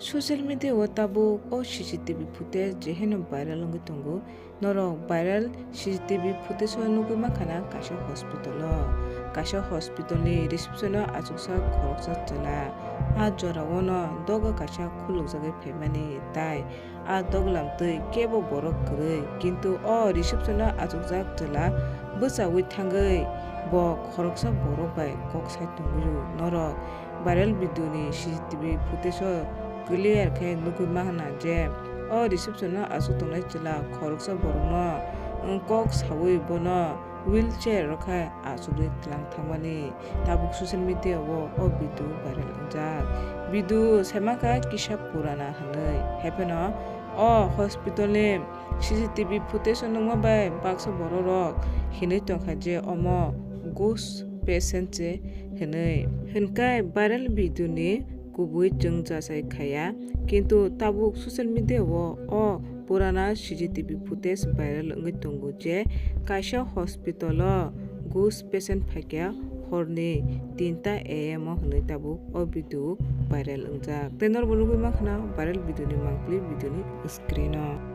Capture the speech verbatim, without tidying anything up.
Social media o tabuk o C C T V footage je heno viral wngwi tongo. Norok viral C C T V footage o nugwi mankha na kaisa hospital o. Kaisa hospital ni reception o achuksa khoroksa chwla. A jora o no dogo kaisa khulukjagwi phaimani, tai a doglam twi kebo borok kwrwi, kintu o reception o achukjak chwla bwchaui thangwi bo khoroksa borok bai kok sai tongwi rw. Norok viral video ni C C T V footage o clear khe nugwi mankha na je o reception o achuk tongnai chwla khoroksa borok no kok saui bono wheelchair rok khe achugwi tlang thangmani. Tabuk social media o o video viral wngjak. Video saimankha kisa purana hwnwi. Haiphano o hospital ni C C T V footage o nukma bai baksa borok rok hinwi tongkha je omo ghost patient se hwnwi. Hwnkhai viral video ni kubui chwng jachai khaya, kintu tabuk social media o o purana C C T V footage viral wngwi tongo je kaisa hospital o ghost patient phaikha horni tinta A M o hwnwi tabuk o video viral wngjak. Tei norokbo nugwi mankha na viral video ni mangpili video ni screen o.